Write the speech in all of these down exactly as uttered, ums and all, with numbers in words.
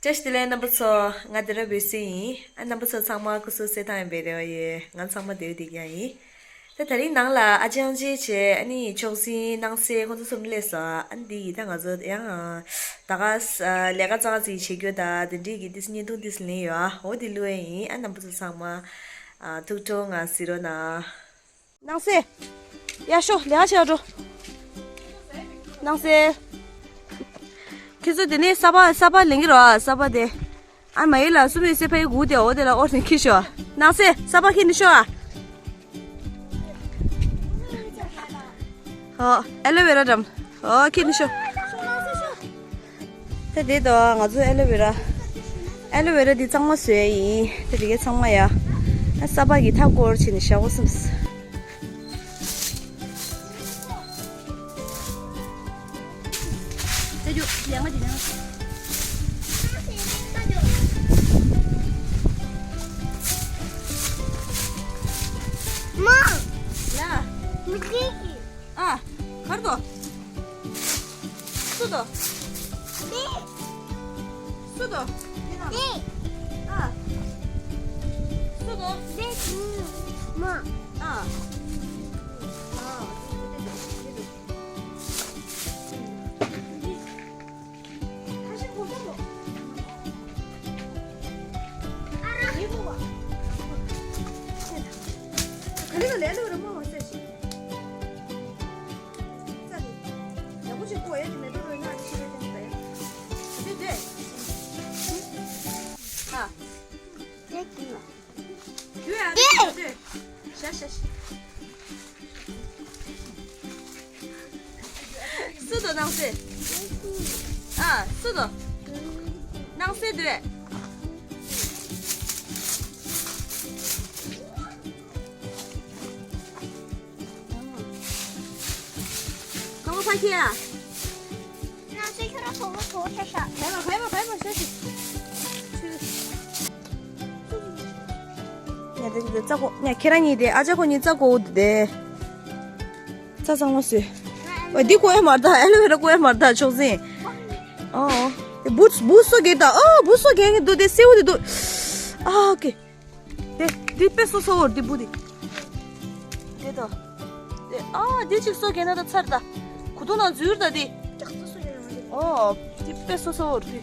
བཀྲ་ཤིས་བདེ་ལེགས་རྣམ་པ་ཚོ། ང་དེ་ར་བོད་སྲིད་ཡིན། ཨ་རྣམ་པ་ཚོ་ཚང་མ་སྐུ་གཟུགས་གསལ་ཐང་ཡིན་པའི་རེ་བ་ཡོད། ང་ཚང་མ་བདེ་བོ་བདེ་རྐྱང་ཡིན། ད་དེ་རིང་ནང་ལ་ཨ་ཅང་ཅེ་བྱས། ཨ་ནི་ཕྱོགས་ཟིན་སྣང་གསལ། ཁོང་ཚོ་གསུམ་སླེབས་སོང་། ཨ་ནི་འདི་ཡིན། ད་ང་ཚོ་ཡང་ད་ག་ལས་ཀ་ཙག་ཙིག་བྱེད་རྒྱུ་ད་དེ་འདྲའི་གི་ཏིས་བརྙན་ཐུང་ཏིས་ལེན་ཡོད། ཨ་འོ་དེ་བླུག་ཡས་ཡིན། ཨ་རྣམ་པ་ཚོ་ཚང་མ་ཨ་ཐུགས་ཁྲོ་ང་གཟིགས་རོགས་གནང་། སྣང་གསལ། ཡ་ཤོ་ལས་ཀ་བྱེད་འགྲོ། སྣང་གསལ། ཁྱེད་ཚོ་དེ་ནས་ས་པ་ས་པ་ལེན་གི་རོ། ས་པ་དེ། ཨ་མ་ཡིན་ལ་སུ་མི་སེ་ཕའི་གུ་དེ་འོ་དེ་ལ་ཨོར་ནས་ཁྱེར་ཤོག། སྣང་གསལ། ས་པ་ཁྱེར་ནས་ཤོག་ཨ། ཨོ་ཨེ་ལོ་ཝེ་ར་འགྲམ། ཨོ་ཁྱེར་ནས་ཤོག། ད་དེ་དོ་ང་ཚོ་ཨེ་ལོ་ཝེ་ར། ཨེ་ལོ་ཝེ་ར་འདི་གཙང་མ་བཟོས་ཡིན། ད་དེ་གའི་ཚང་མ་ཡ། ཨ་ས་པ་གི་མཐའ་སྐོར་བྱས་ནས་བཞག་གོ་བསམས། མ། ཡ། མི་ཁྱེད་ཀྱིས། ཨ། གར་དོ། སུ་དོ། དེ། སུ་དོ། དེ་ན། དེ། ཨ། སུ་དོ། དེ། མ། ཨ། ཨ། སུ་དོ་སྣང་གསལ། ཨ་སུ་དོ། སྣང་གསལ་དོ། གང་ཕ་ཁྱེད་ཨ། ང་ཚོའི་ཁྱོད་རང་གྲོགས་པོ་གྲོགས་ཤ་ཤ། ག་ཡ་མ་ག་ཡ་མ་ག་ཡ་མ་ཤ་ཤ། ཉ་དེ་དེ་རྩ་གོ་ཉ་ཁྱེད་རང་གཉིས་དེ་ཨ་ཅག་ཁོ་གཉིས་རྩ་གོ་འོ་དེ་དེ། རྩ་གཙང་མ་བཟོས། ཨོ་འདི་གོ་ཡ་མ་རེད་ད། ཨེ་ལོ་ཝེ་ར་གོ་ཡ་མ་རེད་ད་ཕྱོགས་འཛིན། ཨོ་ཨོ། དེ་བུ་བུ་སོ་གེ་ད། ཨོ་བུ་སོ་གེ་གི་འདུག་དེ་སེའུ་དེ་འདུག་ཨ་ཨོ་ཀེ། དེ་འདི་དཔེ་སོ་སོ་འོར་འདི་བུ་དེ། དེ་དང་། དེ་ཨ་འདི་གཅིག་སོ་གེ་ན་ད་ཚར་ད། གུ་དུང་ན་འཛུལ་ད་དེ། ཨོ་འདི་དཔེ་སོ་སོ་འོར་འདི།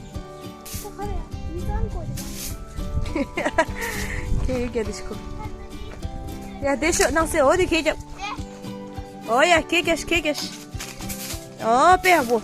ཁྱེད་ཡོད་ཀྱ་དེ་ཤི་ཁོ། ཡ་དེ་ཤོ་སྣང་གསལ་འོ་དེ་ཁྱེད་ཀྱ། ཨོ་ཡ་ཁྱེད་ཀྱ་ཤི་ཁྱེད་ཀྱ་ཤི། ཨོ་དཔེ་ཡག་པོ།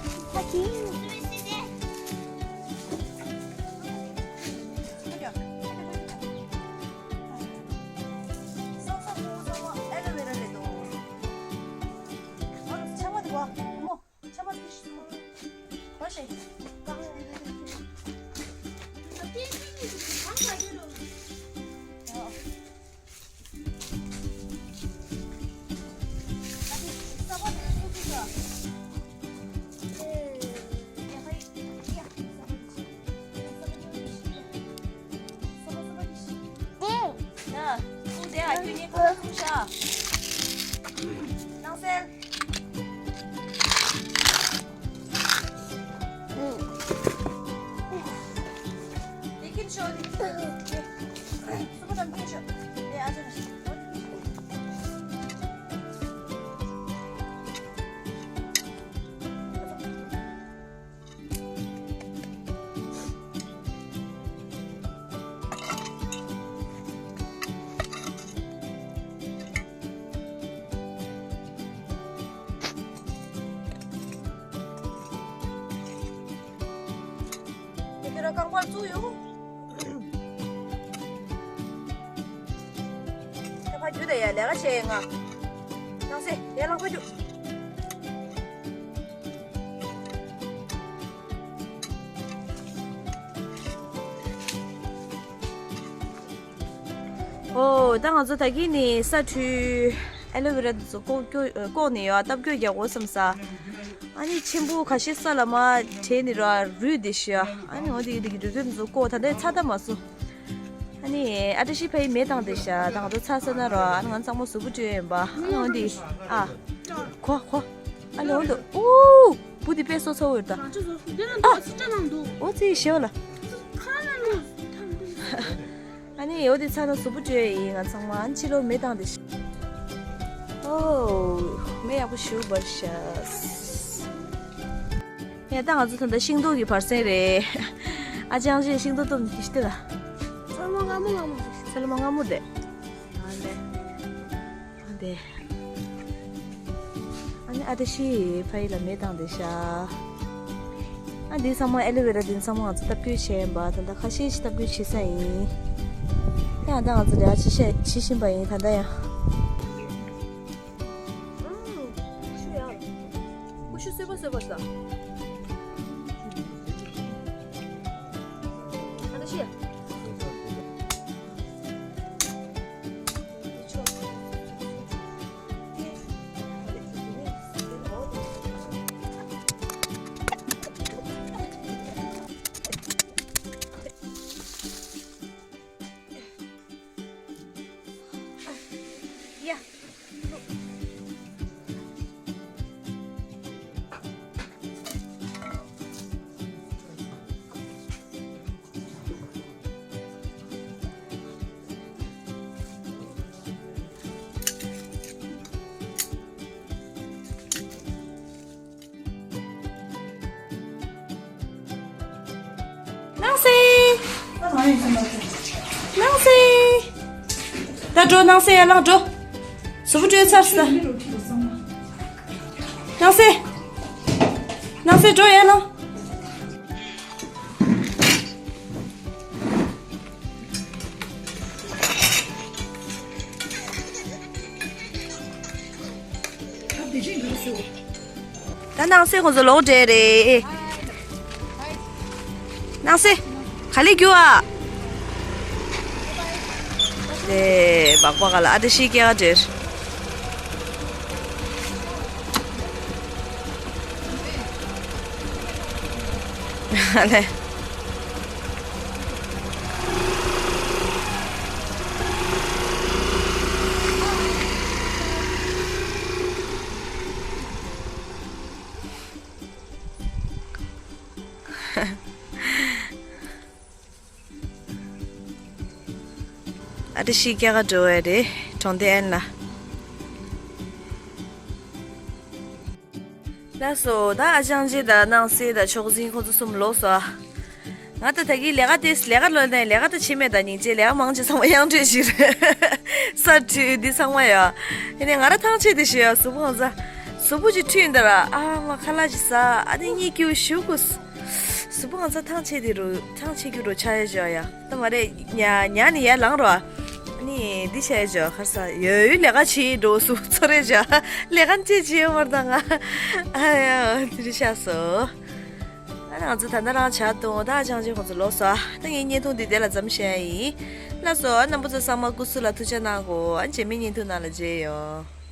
ཁྱོད་རང་རྐང་པར་བཙུགས་ཡོང་། ད་ཕ་རྒྱུད་ད་ཡ་ལས་ཀ་བྱས་ཡ་ང་། ནང་སེ་ཡ་ལང་ཕ་རྒྱུད། ཨོ་ད་ང་ཚོ་ད་གིན་ནི་ས་འཐུས། ཨེ་ལོ་ཝེ་ར་དེ་ཚོ་བཀོག་བཀོག་བཀོག་ནས་ཡོད། ཨ། ཐབ་སྐྱོ་རྒྱག་དགོས་བསམ་ས། ཨ་ནི་ཆེན་པོ་ཁ་ཤས་ས་ལ་མར་བྲད་ནས་ར་རུལ་བསྡད་ཤག་ཨ་ནི་འོ་དེ་དེ་གི་རུལ་རྒྱུ་དེ་ཚོ་བཀོག་ད་ལྟ་ཚ་ད་མ་སོང་། ཨ་ནི་ཨ་བཀྲ་ཤིས་ཕ་ཡི་མེ་བཏང་བསྡད་ཤག་ད་ང་ཚོ་ཚ་ས་ན་ར། ཨ་ནི་ང་ཚང་མ་གཟུགས་པོ་བཀྲུས་ཡིན་པ། ཨ་ནི་འོ་དེ། ཨ། གོ་གོ། ཨ་ལེ་འོ་དེ། ཨུ། བུ་དེ་དཔེ་སོ་ཚ་བོ་ཡོད་ད། ཨ། འོ་ཙི་ཞེ་བ་ལ། ཨ་ནི་འོ་དེ་ཚ་ན་གཟུགས་པོ་བཀྲུས་ཡིན་ང་ཚང་མ། ཨ་ནི་ཕྱི་ལོགས་མེ་བཏང་བསྡད་ཤག་ཨོ། མེ་ཡག་པོ་ཞིག་འབར་ཤག་ཡ་ད་ང་ཚོ་ད་ལྟ་ཤིང་ཏོག་གི་བར་གསེང་རེད། ཨ་ཅང་ཅེས་ཤིང་ཏོག་བཏུབ་ནི་ཤི་སྟེ་ལ། ཚ་ལོ་མ་སྔ་མོ་སྔ་མོ་རེད། ཚ་ལོ་མ་སྔ་མོ་རེད། ཨ་ལེ། ཨ་ལེ། ཨ་ནི་ཨ་བཀྲ་ཤིས་ཕ་ཡི་ལ་མེ་བཏང་བསྡད་ཤག་ཨ་འདི་ཚང་མ་ཨེ་ལོ་ཝེ་ར་འདི་ཚང་མ་ང་ཚོ་ལྟ་སྐུལ་བྱས་ཡིན་པ། ད་ལྟ་ཁ་ཤས་ཤིག་ལྟ་སྐུལ་བྱེད་ས་ཡིན། ད་ད་ང་ཚོ་ལས་ཀ་བྱེད་བྱེད་བཞིན་པ་ཡིན་ད་ལྟ་ཡང་། ཀུ་ཤུ་ཡང་། ཀུ་ཤུ་སོས་པ་སོས་པ་ཟ། ཨ་ནི་ཤི། ཡ། སྣང་སྲིད། སྣང་སྲིད། ད་འགྲོ། སྣང་སྲིད། ཡར་ལངས་འགྲོ། གཟུགས་པོ་བཀྲུས་ཚར་སོང་། སྣང་སྲིད། སྣང་སྲིད་འགྲོ། ཡར་ལངས། ད་སྣང་སྲིད་ཁོང་ཚོ་ལོག་འགྲོ་རེད། སྣང་སྲིད། ག་ལེ་རྒྱུ་ཨ། དེ་སྦག་སྦག་ལ་ཨ་བཀྲ་ཤིས་སྐྱེས་སྐར་བྲེར། ཨ་ལེ། ཨ་བཀྲ་ཤིས་སྐྱེས་སྐར་འགྲོ་བ་རེད། གྲོང་སྡེ་ཨན་ལ། ལགས་སོ། ད་ཨ་ཅང་ཅེ་དང་སྣང་སྲིད་དང་ཕྱོགས་འཛིན་ཁོ་ཚོ་གསུམ་ལོག་སོང་ཨ། ང་ད་ད་གིན་ལས་ཀ་དེ་ལས་ཀ་ལོས་ནས་ལས་ཀ་ད་ཕྱི་མེད་ད་སྙིང་རྗེ། ལས་ཀ་མང་ཆེ་ཚང་མ་དབྱངས་འགྲོས་ཞིག་རེད། ས་འཐུས་འདི་ཚང་མ་ཡ། ཡིན་ནའི་ང་ར་ཐང་ཆད་དེ་ཞེས་ཡ། གཟུགས་པོ་གང་ཟ། གཟུགས་པོ་ཅིག་འཐུས་འདི་ར། ཨ་མ་ཁ་ལག་ཅིག་ཟ། ཨ་ནི་གཉིད་སྐྱིད་ཞུ་གུ། གཟུགས་པོ་གང་ཟ་ཐང་ཆད་དེ་རུ་ཐང་ཆད་རྒྱུ་རུ་ཆ་ཡ་ཞོ་ཡ། ད་མ་རེད། ཉ་ཉ་ནི་ཡ་ལང་རོ། ཨ་ནི་འདི་བྱས་ཞོ་ཁར་ས་ཡོད་ཡོད་ལས་ཀ་བྱེད་འགྲོ་གཟུགས་པོ་ཚོ་རེད་ཞོ། ལས་ཀ་ཅི་བྱེད་ཡོད་མར་ད་ང་། ཨ་ཡ་འདི་རེད་ཤ་སོ། ཨ་ང་ཚོ་ད་ལྟ་རང་ཇ་བཏུང་། ད་ཅང་ཅེ་ཁོང་ཚོ་ལོག་སོང་། ད་ངའི་བརྙན་ཐུང་འདི་དེ་ལ་མཚམས་བཞག་ཡིན། ལགས་སོ། རྣམ་པ་ཚོ་ཚང་མ་སྐུ་གཟུགས་ལ་ཐུགས་ཅག་གནང་གོ། ཨ་རྗེས་མའི་བརྙན་ཐུང་ནང་ལ་མཇལ་ཡོང་།